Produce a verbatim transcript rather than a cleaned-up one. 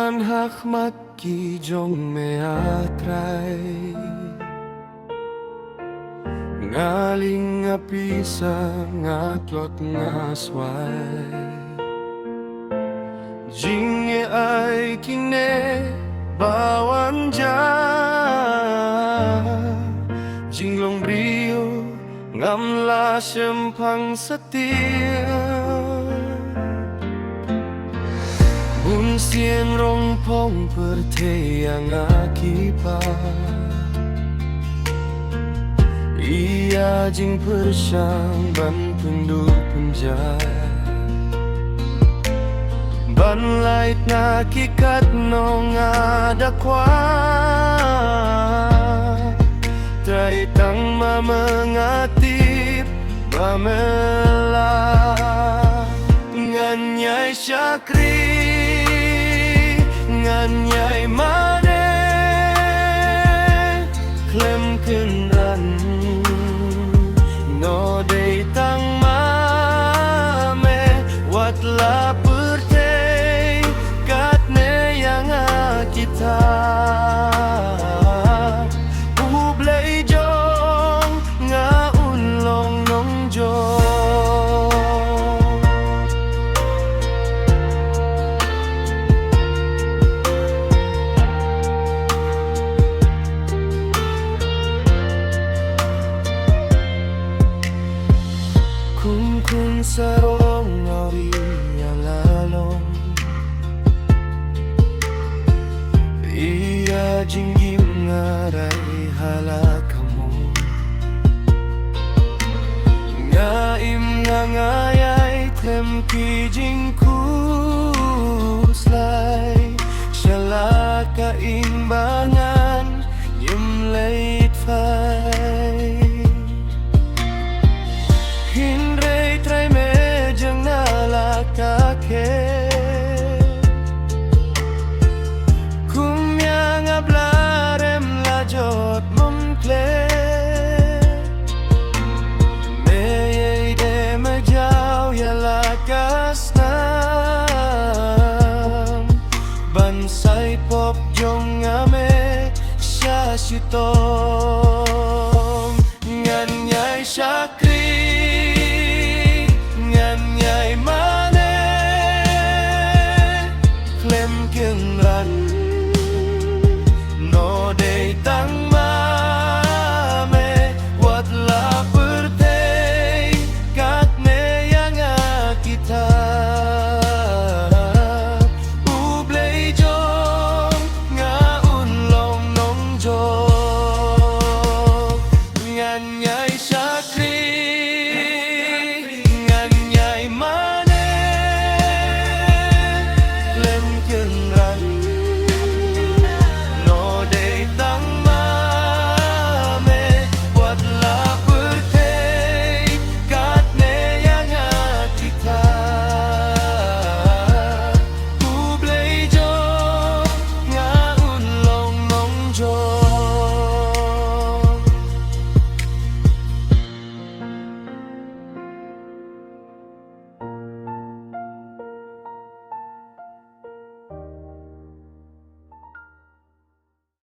Kan ha khmat ki jong me, A Trai. Nga ling, nga pisa, nga tlot, nga swai. Jingeh ai kine ba wan jia, jinglong briew ngam lah shemphang satia. Bunsien rong phong pyrthei ïa nga ki pa, ïa jingpyrshang ban pynduh pynjah, ban lait na ki katno nga da kwah. Trai, tang ma me nga tip ba me lah. Ngan ïai shakri, ngan ïai mane khlem kynran, no dei tang ma me. Wat la pyrthei katne ïa nga kita, U Blei jong nga un long nongjoh. Kum khun sarong nga ri ïa la long, ïa jingim nga rai ha la ka mon. Nga im, nga nga ïai trem ki jingkhuslai sha la ka ing ba ngan ym leit phai. Hynrei Trai, me jong nga la ka khet. Kum ïa nga bla rem la jot mom klet. Me ïeit, me jaw ïa la ka snam ban sai pop jong nga me sha shitom.